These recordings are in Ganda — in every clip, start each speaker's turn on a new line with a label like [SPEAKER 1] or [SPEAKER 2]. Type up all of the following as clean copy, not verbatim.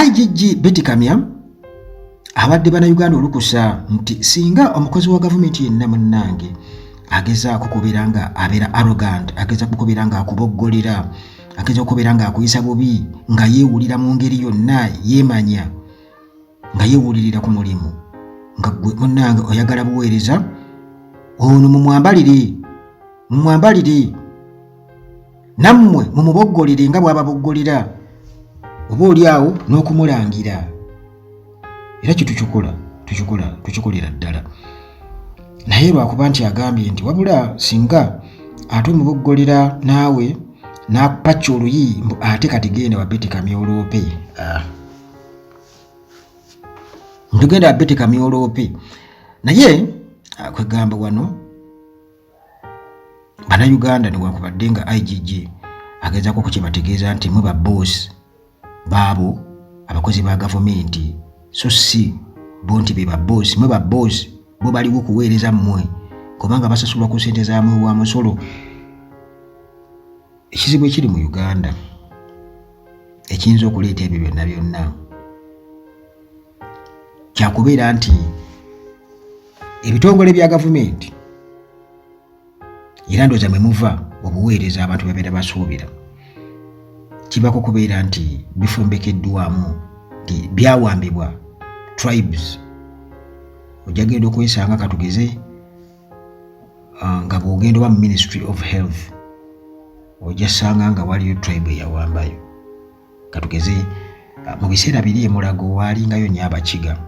[SPEAKER 1] IGG Betty Kamya awadde Bannayuganda olukusa nti singa omukozi wa gavumenti yenna munnange agezaako kubeera nga abeera arrogant, agezaako kubeera nga akuboggolera, agezaako kubeera nga akuyisa bubi, nga yeewulira mu ngeri yonna yeemanya, nga yeewulirira ku mulimu, nga ggwe munnange oyagala buweereza, ono mumwambalire, mumwambalire, nammwe mumuboggolere nga bw'ababoggolera, oba oli awo n'okumulangira. Era kye tukikola, tukikola, tukikolera ddala. Naye lwakuba nti agambye nti wabula singa ate omuboggolera naawe n'akupacca oluyi, mbu ate kati genda wa Betty Kamya oloope. Ntugenda wa Betty Kamya oloope. Naye kwegamba wano Bannayuganda newankubadde nga IGG agezaako okukibategeeza nti mwe ba boss baabo abakozi ba gavumenti, so si bo nti be ba boss, mwe ba boss, bo baliwo kuweereza mmwe kubanga basasulwa ku ssente zaamwe wa musolo. Ekizibu ekiri mu Uganda ekiyinza okuleeta ebyo byonna byonna kyakubeera nti ebitongole bya gavumenti, era ndowooza mwe muva obuweereza abantu babeera basuubira, kibako kubeera nti bifumbekeddwamu nti byawambibwa tribes. Ojja genda okwesanga, katugeze nga bw'ogenda oba mu Ministry of Health, ojja sanga nga waliyo tribe eyawambayo. Katugeze mu biseera biri emulago waalingayo nnyo Abakiga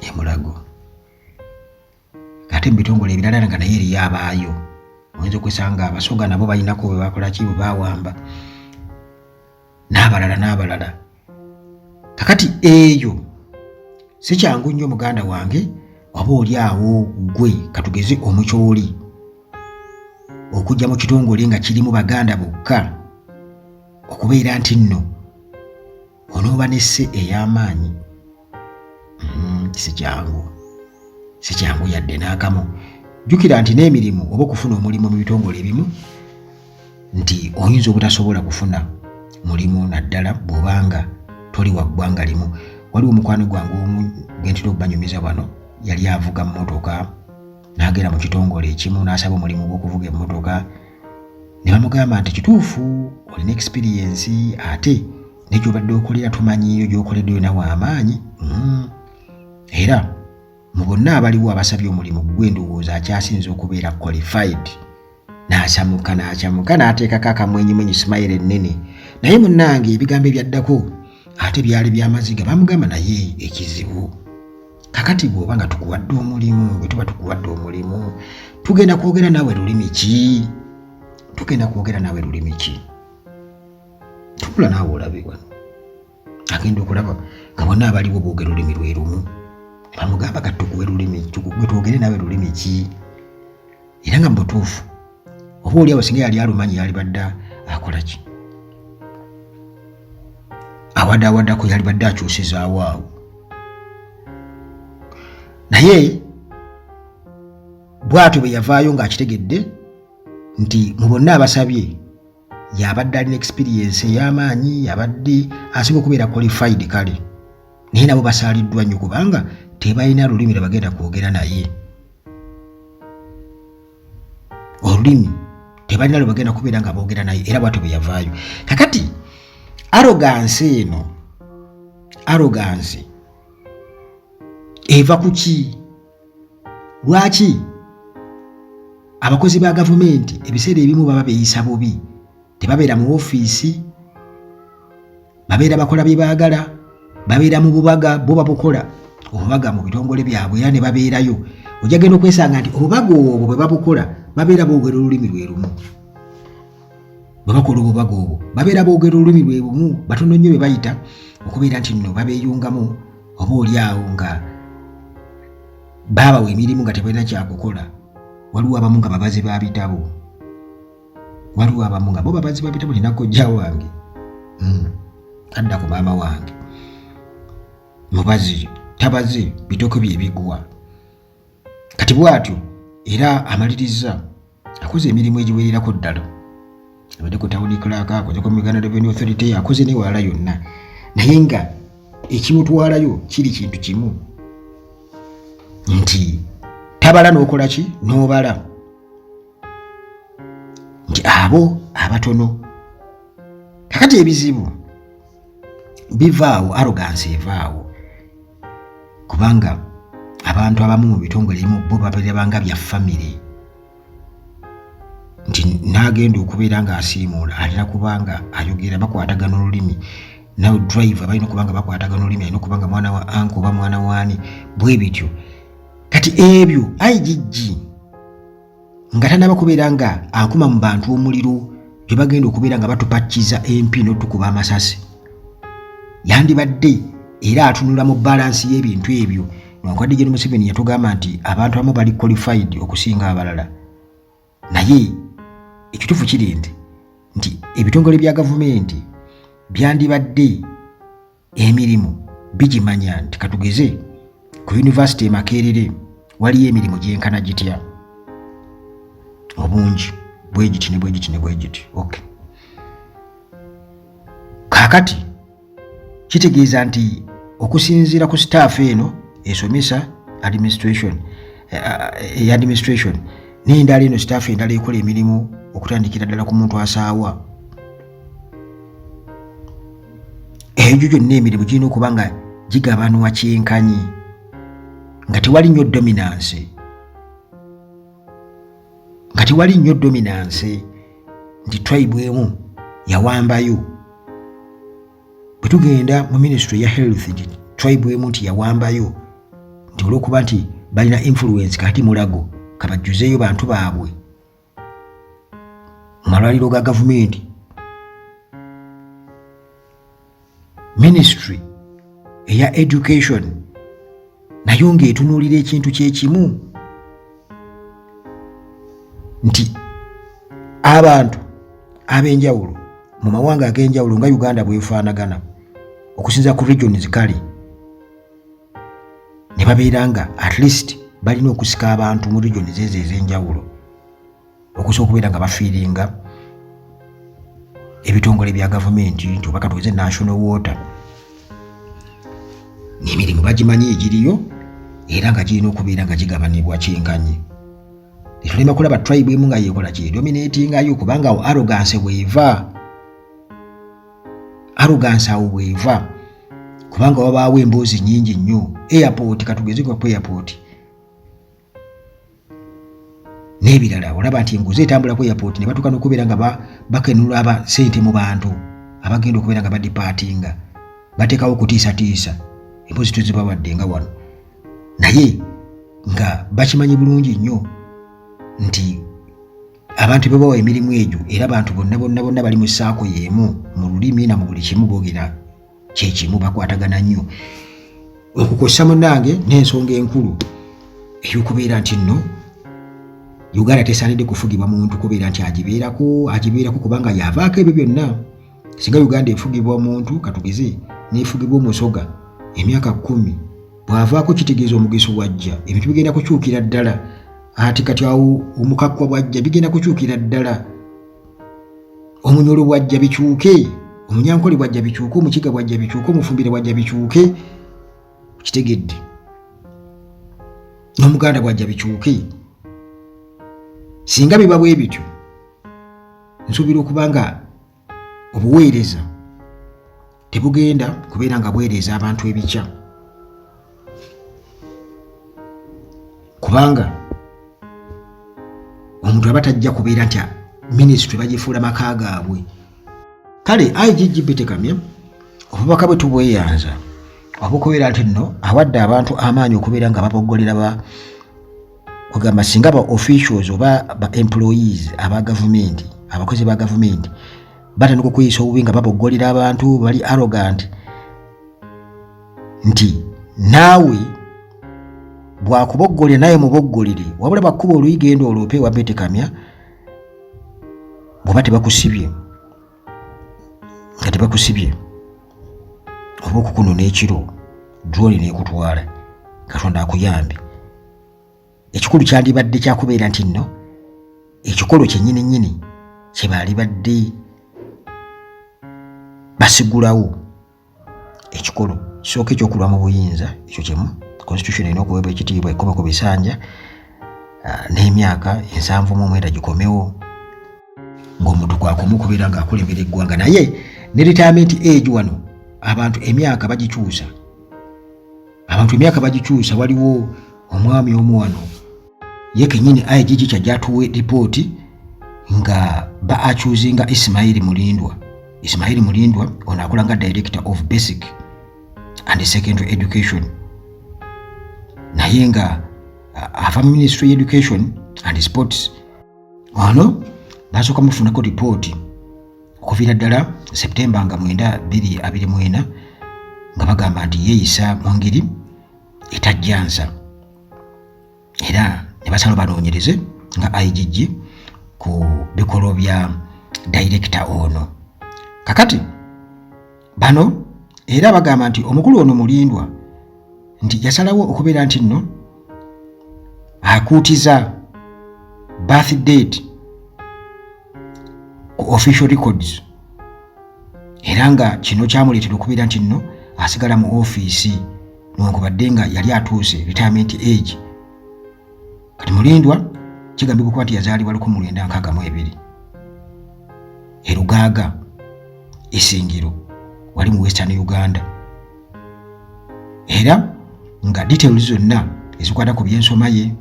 [SPEAKER 1] emulago, ate mu bitongole ebirala nga naye eriyo abaayo. Oyinza okwesanga Abasoga nabo balinako bwe bakola ki, bwe bawamba, n'abalala n'abalala. Kakati eyo si kyangu nnyo muganda wange, oba oli awo ggwe katugeze Omukyoli okujja mu kitongole nga kirimu Baganda bokka, okubeera nti nno onooba n'esse ey'amaanyi. Si kyangu, si kyangu yadde n'akamu. Jjukira nti n'emirimu oba okufuna omulimu mu bitongole ebimu nti oyinza obutasobola kufuna mulimu, naddala bw'obanga toli wa ggwanga limu. Waliwo omukwano gwange omu gwe ntera okubanyumiza wano, yali avuga mmotoka n'agenda mu kitongole ekimu n'asaba omulimu gw'okuvuga emmotoka, ne bamugamba nti kituufu olina experience, ate ne gy'obadde okolera tumanyiiyo gy'okoledde yonna w'amaanyi, era mu bonna abaliwo abasabye omulimu ggwe ndowooza akyasinze okubeera qualified. N'asamuka n'akyamuka n'ateekako akamwenyumwenyu, smile ennene. Naye munnange ebigambo ebyaddako ate byali byamaziga. Bamugamba, naye ekizibu kakati bw'oba nga tukuwadde omulimu, bwe tuba tukuwadde omulimu, tugenda kwogera naawe lulimi ki? Tugenda kwogera naawe lulimi ki? Tukula naawe olabe wano. Agenda okulaba nga bonna abaliwo boogera olulimi lwe lumu. Bamugamba, kati tukuwe lulimi, gwe twogere naawe lulimi ki? Era nga mu butuufu oba oli awo singa yali alumanyi yalibadde akola ki? Awadaawaddako yalibadde akyusizaawo awo. Naye bw'atyo bwe yavaayo ng'akitegedde nti mu bonna abasabye yabadde alina experience ey'amaanyi, yabadde asinga okubeera qualified. Kale naye nabo basaaliddwa nnyo kubanga tebalina lulimi lwe bagenda kwogera naye, olulimi tebalina lwe bagenda kubeera nga boogera naye. Era bwatyo bwe yavaayo. Kakati arrogance eno, arrogance eva ku ki? Lwaki abakozi ba gavumenti ebiseera ebimu baba beeyisa bubi? Tebabeera mu ofiisi, babeera bakola bye baagala, babeera mu bubaga, bo babukola obubaga mu bitongole byabwe era ne babeerayo. Ojja genda okwesanga nti obubaga obwo bwe babukola babeera boogera olulimi lwe lumu. Bwe bakola obubaga obwo babeera boogera olulimi lwe lumu. Batono nnyo be bayita okubeera nti nno babeeyungamu, oba oli awo nga baabawa emirimu nga tebalina kyakukola. Waliwo abamu nga babazi ba bitabo, waliwo abamu nga bo babazi ba bitabo. Nina kojja wange, adda ku maama wange, mubazi, tabazi bitoko bye bigwa. Kati bw'atyo era amaliriza akoze emirimu egiwererako ddala, abadde ku town clerk, akoze ku Uganda Revenue Authority, akoze newalala yonna. Naye nga ekimutwalayo kiri kintu kimu nti tabala n'okola ki n'obala nti abo abatono. Kakati ebizibu bivaawo, arrogance evaawo, kubanga abantu abamu mu bitongole ebimu bo babirabanga bya famire, nti n'agenda okubeera ng'asiimuula alina kubanga ayogera bakwatagana olulimi, nawe driver balina okuba nga bakwatagana olulimi, alina okuba nga mwana wa anko oba mwana waani, bwe bityo. Kati ebyo IGG nga tanaba kubeera nga akuma mu bantu omuliro gye bagenda okubeera nga batupakkiza empi n'otukuba amasasi, yandibadde era atunula mu balansi y'ebintu ebyo. Newankubadde Gen Museveni yatugamba nti abantu abamu bali qualified okusinga abalala, naye ekituufu kiri nti ebitongole bya gavumenti byandibadde emirimu bigimanya nti katugeze ku yunivasite e Makerere waliyo emirimu gyenkana gitya obungi bwegiti ne bwegiti ne bwegiti. Okay, kaakati kitegeeza nti okusinziira ku staff eno esomesa administration, administration n'endala eno staff endala ekola emirimu okutandikira ddala ku muntu asaawa, egyo gyonna emirimu girina okuba nga gigabanwa kyenkanyi, nga tewali nnyo dominance, nga tewali nnyo dominance nti tribe emu yawambayo. Bwe tugenda mu ministry ya health, nti tribe emu nti yawambayo, nti olw'okuba nti balina influence kati Mulago kabajjuzeeyo bantu baabwe mu malwaliro ga gavumenti. Ministry eya education nayo ng'etunuulira ekintu kyekimu nti abantu ab'enjawulo mu mawanga ag'enjawulo nga Uganda bwefaanagana okusinza ku regions, kale ne babeera nga at least balina okusika abantu mu regions ezo ez'enjawulo okusobola okubeera nga bafiiringa ebitongole bya gavumenti, nti oba katuweze National Water n'emirimu bagimanyi egiriyo era nga girina okubeera nga gigabanibwa kyenkanyi. Tetulema kulaba tribe emu nga yekola kyedominatingayo, kubanga awo arrogance bweva, arrogance awo bweva, kubanga wabaawo emboozi nyingi nnyo. Airport, katugeze ku airport n'ebirala, olaba nti enguzi etambula ku airport ne batuuka n'okubeera nga bakenula aba sente mu bantu abagenda okubeera nga badipaatinga, bateekawo okutiisatiisa. Emboozi tuzibawadde nga wano, naye nga bakimanyi bulungi nnyo nti abantu bebawa emirimu egyo era bantu bonna bonna bonna bali mu saako y'emu, mu lulimi na mu buli kimu boogera kyekimu, bakwatagana nnyo. Okukosa munnange n'ensonga enkulu ey'okubeera nti nno Uganda tesaanidde kufugibwa muntu kubeera nti agibeerako agibeerako, kubanga yavaako ebyo byonna. Singa Uganda efugibwa omuntu, katugeze n'efugibwa Omusoga emyaka 10, bw'avaako kitegeeza omugeso bwajja ebintu bigenda kukyukira ddala. Ati kati awo omukakkwa bwajja bigenda kukyukira ddala, Omunyolo bwajja bikyuke, Omunyankole bwajja bikyuke, Omukiga bwajja bikyuke, Omufumbire bwajja bikyuke, kitegedde, n'Omuganda bwajja bikyuke. Singa biba bwe bityo, nsuubira okuba nga obuweereza tebugenda kubeera nga bwereeza abantu ebikya, kubanga omuntu aba tajja kubeera nti minisitule bagifuula maka gaabwe. Kale IGG Bitekamya obubaka bwe tubweyanza obukubeera nti nno awadde abantu amaanyi okubeera nga baboggolera ba kugamba singa ba officials oba ba employees aba gavumenti, abakozi ba gavumenti batandika okweyisa obubi nga baboggolera abantu, bali arrogant, nti naawe bwakuboggolera naye muboggolere, wabula bakuba oluyi genda oloope ewa Betekamya bw'oba tebakusibye, nga tebakusibye oba okukunona ekiro drone n'ekutwala. Katonda akuyambe. Ekikulu kyandibadde kyakubeera nti nno ekikolo kyennyini nnyini kye baalibadde basigulawo. Ekikolo kisooka ekyokulwa mu buyinza, ekyo kimu, constitution erina okuweebwa ekitiibwa, ekoma ku bisanja n'emyaka 79 gikomewo ng'omuntu kwakoma okubeera ng'akulembera eggwanga. Naye ne retirement age wano abantu emyaka bagikyusa, abantu emyaka bagikyusa. Waliwo omwami omu wano ye kenyini IGG kyajja atuwe ripooti nga ba accusinga Ismaili Mulindwa. Ismaili Mulindwa ono akola nga director of basic and secondary education, naye nga ava mu Ministry Education and Sports. Ono basooka mufunako ripooti okuviira ddala Septemba nga 9 2024, nga bagamba nti yeeyisa mu ngeri etajjansa, era ne basala banoonyereze nga IGG ku bikolwa bya director ono. Kakati bano era bagamba nti omukulu ono Mulindwa nti yasalawo okubeera nti nno akuutiza birth date ku official records, era nga kino kyamuleetera okubeera nti nno asigala mu ofiisi newankubadde nga yali atuuse retirement age. Kati Mulindwa kigambibwa okuba nti yazaalibwa 1962 Erugaaga, Isingiro, wali mu Western Uganda, era nga details zonna ezikwata ku byensoma ye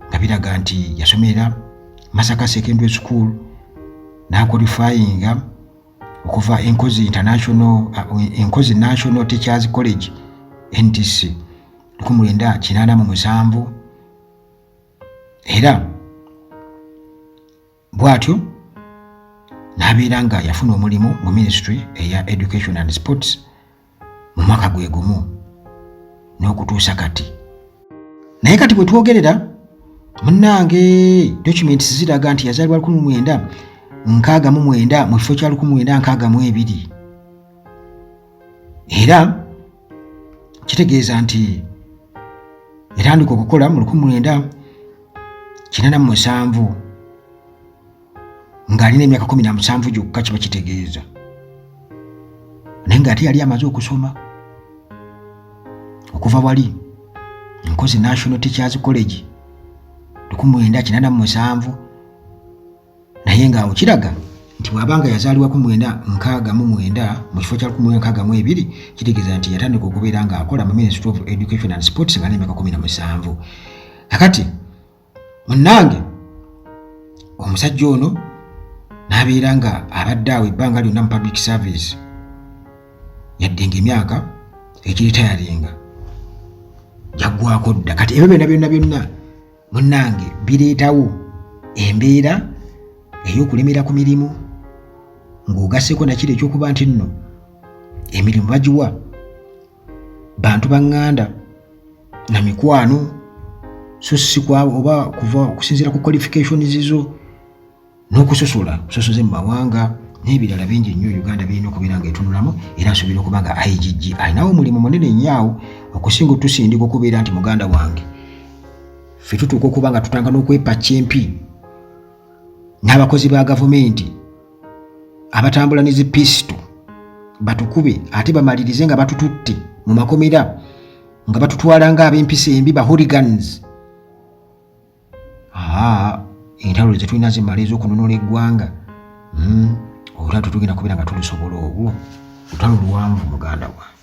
[SPEAKER 1] nga biraga nti yasomera Masaka Secondary School, n'aqualifyinga okuva Enkozi International, Enkozi National Teachers College, NTC, 1987, era bw'atyo n'abeera nga yafuna omulimu mu Ministry eya Education and Sports mu mwaka gwe gumu n'okutuusa kati. Naye kati bwe twogerera, munnange, documents ziraga nti yazaalibwa 1969 mu kifo kya 1962, era kitegeeza nti yatandika okukola mu 1987 ng'alina emyaka 17 gyokka. Kiba kitegeeza naye ng'ate yali amaze okusoma okuva wali Nkozi National Teachers College 1987, naye ng'awo kiraga nti bw'abanga yazaalibwa ku 969 mu kifo kya 1962, kitegeeza nti yatandika okubeera ng'akola mu Ministry of Education and Sports nga n'emyaka 17. Kakati munnange, omusajja ono n'abeera nga abadde awo ebbanga lyonna mu public service, yadde nga emyaka ekiritayalinga gyaggwako dda. Kati ebyo byonna byonna byonna, munnange, bireetawo embeera ey'okulemera ku mirimu, ng'ogasseko nakiri ekyokuba nti nno emirimu bagiwa bantu baŋŋanda na mikwano, so si kwa oba kuva okusinziira ku qualifications zo n'okusosola busosoze mu mawanga n'ebirala bingi nnyo. Uganda birina okubeera nga etunulamu, era nsuubira okuba nga IGG alinawo omulimu munene nnyo awo okusinga otusindika okubeera nti, muganda wange, ffe tutuuka okuba nga tutanga n'okwepacca empi n'abakozi ba gavumenti abatambula ne zipisito batukube, ate bamalirize nga batututte mu makomera nga batutwala ng'ab'empisa embi, ba hooligans. Aa, entalo zetulina zimala ez'okununula eggwanga. Olutalo tetugenda kubeera nga tulusobola, obwo lutalo luwanvu, muganda wange.